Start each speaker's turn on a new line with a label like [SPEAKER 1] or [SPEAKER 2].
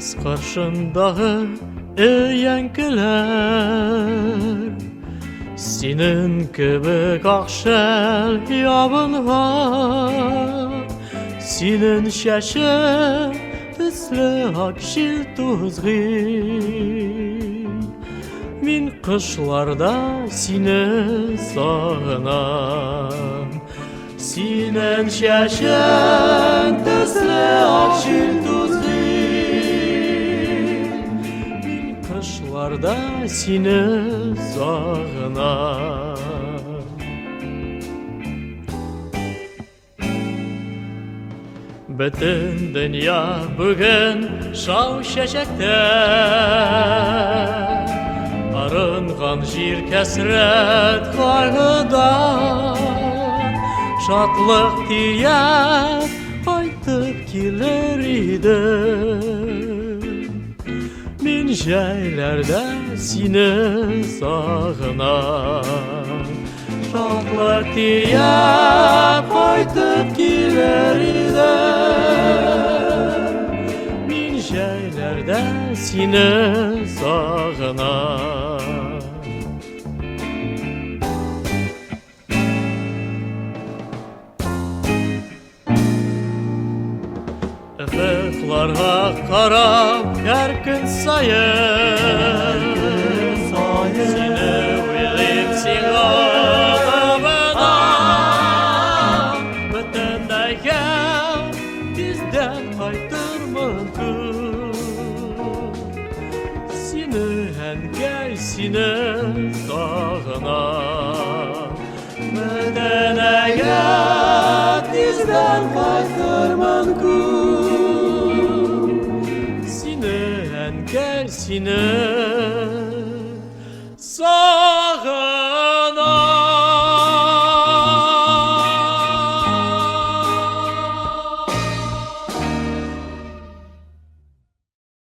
[SPEAKER 1] Күз каршындагы өянкеләр Синең кебек акшәл ябынган. Синең чәчең төсле ак җил тузгый. Мин кышларда сине сагынам. Синең чәчең төсле ак җил тузгый. Мин кышларда сине сагынам. Бөтен дөнья бүген шау чәчәктә. Арынган җир кәсрәт кайгыдан. Шатлык төяп кайтып килер идем. Мин җәйләрдә сине сагынам. Шатлык төяп кайтып килер идем. Мин җәйләрдә сине сагынам. Офыкларга карап һәр көн саен сине уйлыйм, сиңа табынам. Бөтенләйгә тиздән кайтырмын күк. Сине, әнкәй, сине сагынам. Бөтенләйгә тиздән кайтырмын күк. Сине, әнкәй, сине сагынам.